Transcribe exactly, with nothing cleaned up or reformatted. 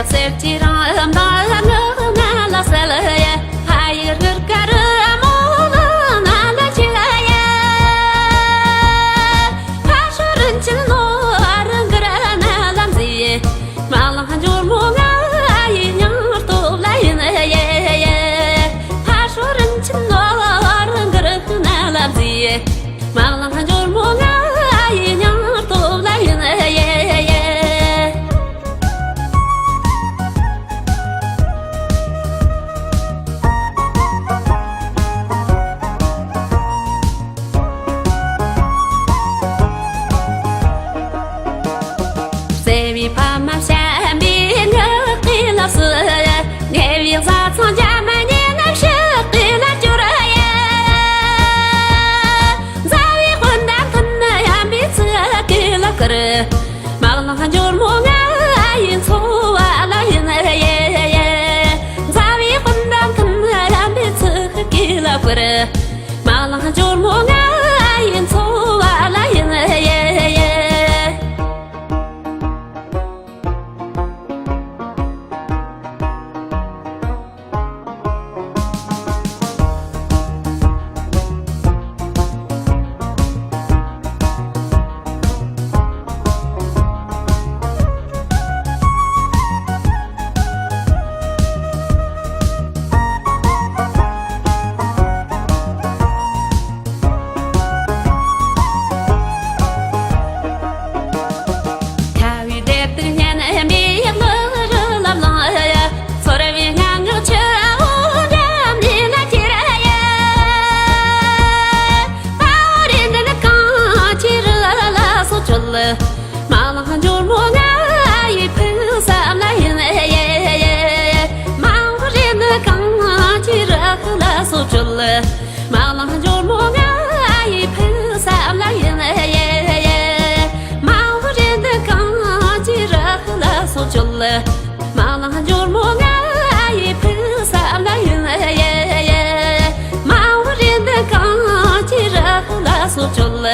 གསེར་གྱི་རང་མདངས་ངག་ན་ལ་གསལ་ཡ། ཕ་ཡུལ་གུར་དཀར་མོ་ལ་ན་ལ་ཆེ་ཡ། ཕ་ཤོ་རིན་ཆེན་ནོར་གུར་ན་ལ་མཛེས། མ་ལང་འཇོར་མོ་ང་ཡི་སྙིང་སྟོབས་ལ་ཡིན་ཡ། ཕ་ཤོ་རིན་ཆེན་ནོར་གུར་ན་ལ་མཛེས། མ་ལང་འཇོར་མོ་ང་ཡི་སྙིང་སྟོབས་ལ་ཡིན་ཡ། བརྩེ་བའི་ཕ་མ་བྱམས་པའི་ངག་གི་ལགས་སུ། ཉེ་བའི་བཟའ་ཚང་རྒྱ་མ་ཉེ་ན་ཕྱི་གི་ལ་སྐྱོར་ཡ། མཛའ་བའི་སྤུན་ཟླ་མཐུན་ན་ཡམ་པའི་ཚིག་གི་ལ་བཀུར། མ་ལང་འཇོར་མོ་ང་ཡི་འཚོ་བ་ལ་ཡིན་ཡ། མཛའ་བའི་སྤུན་ཟླ་མཐུན་ན་ཡམ་པའི་ཚིག་གི་ལ་བཀུར། མ་ལང་འཇོར་མོ་ང་ཡི་འཚོ་བ་ལ་ཡིན་ཡ། ཁ་བའི་བདེ་སྡུག་སྙན་པའི་གླུ་རུ་ལམ་ལངས། ཚོར་བའི་ངང་ངག་ཆུ་བོ་འགྲམ་ནས་ལ་ཁྱེར་ཡ། དཔའ་བོ་རེ་འདུན་གང་ཅི་རུ་ལ་སོགས་བཅོལ། མ་ལང་འཇོར་མོ་ང་ཡི་ཕུགས་བསམ་ལ་ཡིན་ཡ། མ་འོངས་རེ་འདུན་གང་ཅི་རུ་ལ་སོགས་བཅོལ། མ་ལང་འཇོར་མོ་ང་ཡི་ཕུགས་བསམ་ལ་ཡིན་ཡ། མ་འོངས་རེ་འདུན་གང་ཅི་རུ་ལ་སོགས་བཅོལ། མ་ལང་འཇོར་མོ་ང་ཡི་ཕུགས་བསམ་ལ་ཡིན་ཡ། མ་འོངས་རེ་འདུན་གང་ཅི་རུ་ལ་སོགས་བཅོལ།